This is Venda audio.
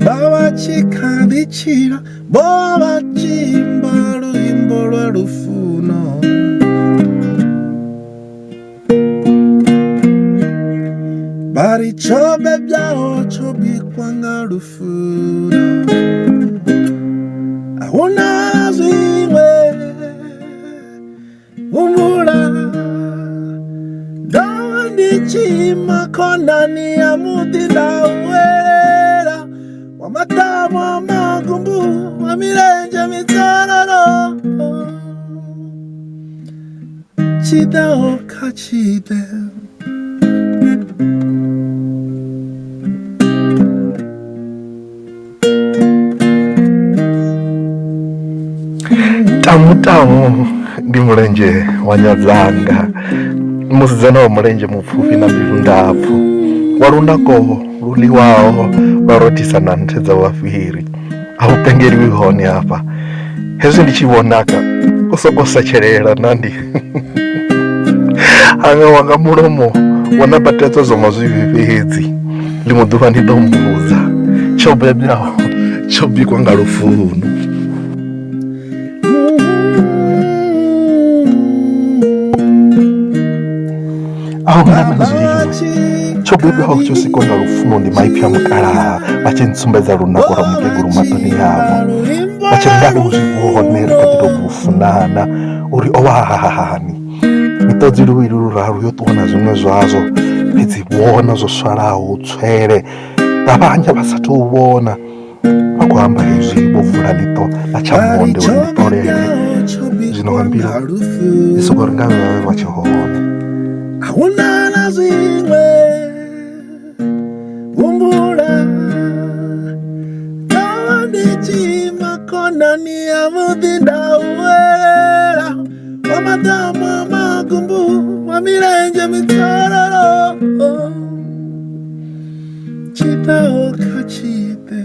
Vha vha tshi kha ḓi tshila vho vha tshi imba luimbo lwa lufuno. Vha ri tsho bebyaho tsho bikwa nga lufuno, a hu na zwiṅwe. Humbula ndo vha ndi tshi ima khonani ya muḓi nda huwelela wa maḓamu a magumbu wa milenzhe mitsalalo tshi ḓaho kha tshi ḓe. Tamu tamu ndi mulenzhe wa nyadzanga, musidzana wa mulenzhe mupfufhi na mbilu ndapfu, wa lunako lu ḽiwaho lwa rothisa na nthe dza vhafhiri. A hu pengeliwi hone hafha, hezwi ndi tshi vhonaka u sokou setshelela nandi hanga wanga mulomo wo nambatedzwa zwa mazwifhi fhedzi. Ḽiṅwe ḓuvha ndi ḓo muvhudza tsho bebyaho tsho bikwa nga lufuno. A hu na na zwiṅwe tsho bebwaho tsho sikwa nga lufuno ndi maipfi a mukalaha vha tshi ntsumbedza lunako lwa mukegulu maṱoni avho, vha tshi ri ngavhe u zwi vhone ri kha ḓi tou bva u funana uri o vha hani. Miṱodzi luvhili luraru yo ṱuwa na zwiṅwe zwazwo, fhedzi vhona zwo swalaho tswele ṱavhanya vha sathu u vhona. Vha khou amba hezwi vho vula ḽiṱo ḽa tsha monde uri ḽi ṱolele, zwino nga mbilu ndi soko ri ngavhe vhavhe vha tshe hone. A hu na na zwiṅwe humbula ndo vha ndi tshi ima khonani ya muḓi nda huwelela wa maḓamu a magumbu wa milenzhe mitsalalo tshi ḓaho kha tshi ḓe.